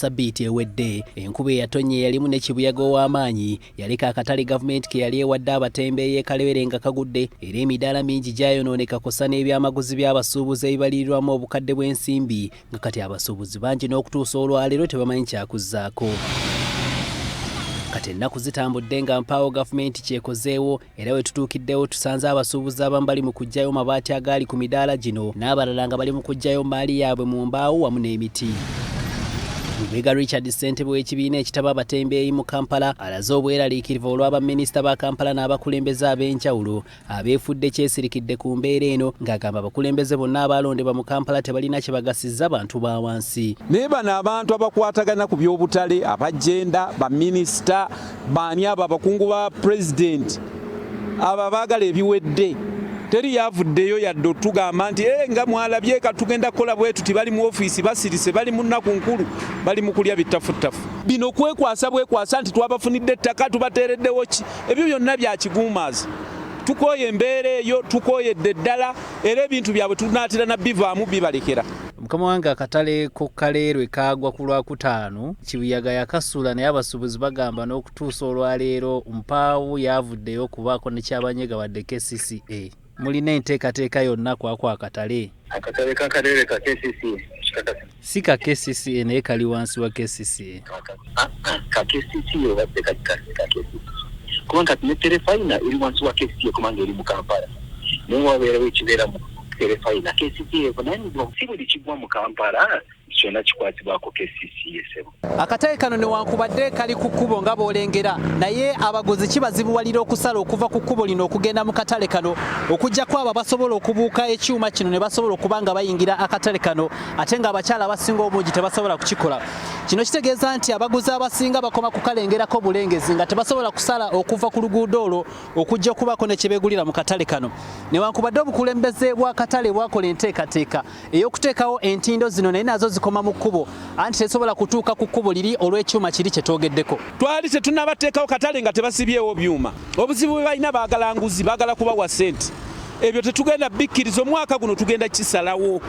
Sabbiiti ewedde enkuba eyatonnya eyalimu ne kibuyaga ow'amaanyi yaleka akatale gavumenti ke yali ewadde abatembeeyi e Kaleerwe nga kagudde era emidaala mingi gyayonooneka kw'ossa n'ebyamaguzi by'abasuubuzi ebibalirirwamu obukadde bw'ensimbi nga kati abasuubuzi bangi n'okutuusa olwaleero tebamanyi kyakuzzaako. Kati ennaku zitambudde nga mpaawo gavumenti ky'ekozeewo era we tutuukiddewo tusanze abasuubuzi abamu bali mu kuggyayo mabaati agaali ku midaala gino n'abalala nga bali mu kuggyayo mmaali yaabwe mu mbaawo wamu n'emiti. Lubega Richard ssentebe w'ekibiina ekitaba abatembeeyi mu Kampala alaze obweraliikirivu olwa baminisita ba Kampala n'abakulembeze ab'enjawulo abeefudde kyesirikidde ku mbeera eno ng'agamba abakulembeze bonna abaalondebwa mu Kampala tebalina kye bagasizza bantu ba wansi. Naye bano abantu abakwatagana ku by'obutale, abajenda, baminisita, baani abo abakungu ba pulezidenti abo abaagala ebiwedde, teri yavuddeyo yadde otugamba nti e nga mwalabye ka tugenda kukola bwe tuti. Bali mu ofiisi basirise, bali mu nnaku nkulu, bali mu kulya bittafuttafu. Bino kwekwasa bwekwasa nti twabafunidde ettaka, tubateereddewo ki, ebyo byonna bya kiguumaazi. Tukooye embeera eyo, tukooyedde ddala, era ebintu byabwe tunaatera na bivaamu bibalekera. Mukama wange, akatale ko Kaleerwe kaagwa ku Lwakutaano, kibuyaga yakasula, naye abasuubuzi bagamba n'okutuusa olwaleero mpaawo yaavuddeyo okubaako ne kyabanyega wadde KCCA. Mulina enteekateeka yonna kwako akatale? Akatale ka Kaleerwe ka KCCA, kikakasa. Si ka KCCA, naye kali wansi wa KCCA. Ka KCCA obadde ka KCCA, kubanga kati ne terefayina eri wansi wa KCCA kubanga eri mu Kampala, naye wabeerawo ekibeera mu terefayina, KCCA evunaanyizibwa. Si buli kigwa mu Kampala kyonna kikwatibwako KCCA, ssebo. Akatale kano newankubadde kali ku kkubo nga bw'olengera, naye abaguzi kibazibuwalira okusala okuva ku kkubo lino okugenda mu katale kano, okuggyako abo abasobola okubuuka ekyuma kino ne basobola okuba nga bayingira akatale kano, ate ng'abakyala abasinga obungi tebasobola kukikola. Kino kitegeeza nti abaguzi abasinga bakoma kukalengerako bulengezi nga tebasobola kusala okuva ku luguudo olwo okujja okubaako ne kye beegulira mu katale kano. Newankubadde obukulembeze bw'akatale bwakola enteekateeka ey'okuteekawo entindo zino, naye nazo zikoma mu kkubo, anti tesobola kutuuka ku kkubo liri olw'ekyuma kiri kye twogeddeko. Twali tetunabateekawo katale nga tebasibyewo byuma. Obuzibu bwe balina, baagala nguzi, baagala kubawa ssente. Ebyo tetugenda bikkiriza. Omwaka guno tugenda kisalawo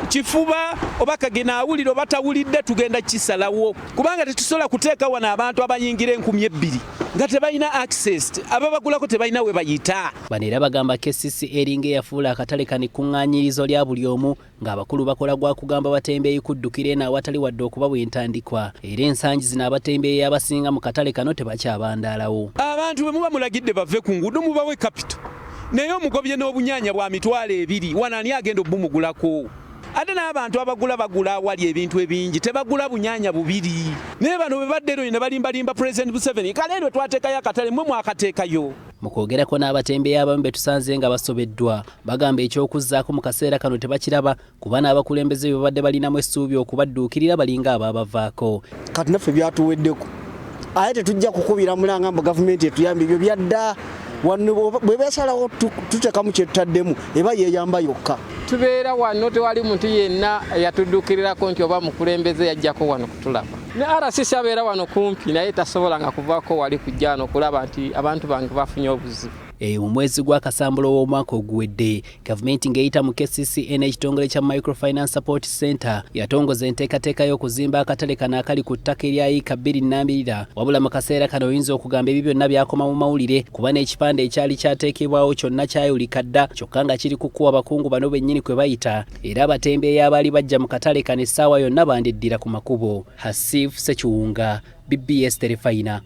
kifuba, oba kagena awulira oba tawulidde, tugenda kisalawo, kubanga tetusobola kuteeka wano abantu abayingira 2000 nga tebalina access, ababagulako tebalina we bayita. Bano era bagamba KCCA eringa eyafuula akatale kano ekkuŋŋaanyirizo lya buli omu, ng'abakulu bakola gwa kugamba batembeeyi kuddukira eno awatali wadde okubawa entandikwa, era ensangi zino abatembeeyi abasinga mu katale kano tebakyabandaalawo. Abantu bwe muba mulagidde bave ku nguudo, mubawe kapito, naye omugobye n'obunyaanya bwa 20,000 wano, ani agenda obumugulako? Ate n'abantu abagula bagula awali ebintu ebingi, tebagula bunyaanya bubiri. Naye bano bwe badde ero ne balimbalimba President Museveni, Kaleerwe twateekayo akatale, mmwe mwakateekayo. Mu kwogerako n'abatembeeyi abamu be tusanze nga basobeddwa, bagamba eky'okuzzaako mu kaseera kano tebakiraba, kuba n'abakulembeze be babadde balinamu essuubi okubadduukirira balinga abaabavaako. Kati naffe byatuweddeko, aye tetujja kukubira mulanga mbu gavumenti etuyambe, ebyo byadda. Wano bwe besalawo tuteekamu kyetutaddemu, eba yeeyamba yokka. Tubeera wano, tewali muntu yenna yatudduukirirako nti oba mukulembeze yajjako wano kutulaba. Ne RCC abeera wano kumpi, naye tasobola nga kuvaako wali kujja wano okulaba nti abantu bange bafunye obuzibu. Eyo mu mwezi gwa Kasambulo w'omwaka oguwedde, gavumenti ng'eyita mu KCCA n'ekitongole kya Microfinance Support Center yatongoza enteekateeka y'okuzimba akatale kano akali ku ttaka erya yiika 2 nnambirira. Wabula mu kaseera kano oyinza okugamba ebyo byonna byakoma mu mawulire, kuba n'ekipande ekyali kyateekebwawo kyonna kyayulika dda, kyokka nga kiri ku kkubo abakungu bano bennyini kwe bayita, era abatembeeyi abaali bajja mu katale kano essaawa yonna bandiddira ku makubo. Hasif Sekiwunga, BBS Terefayina.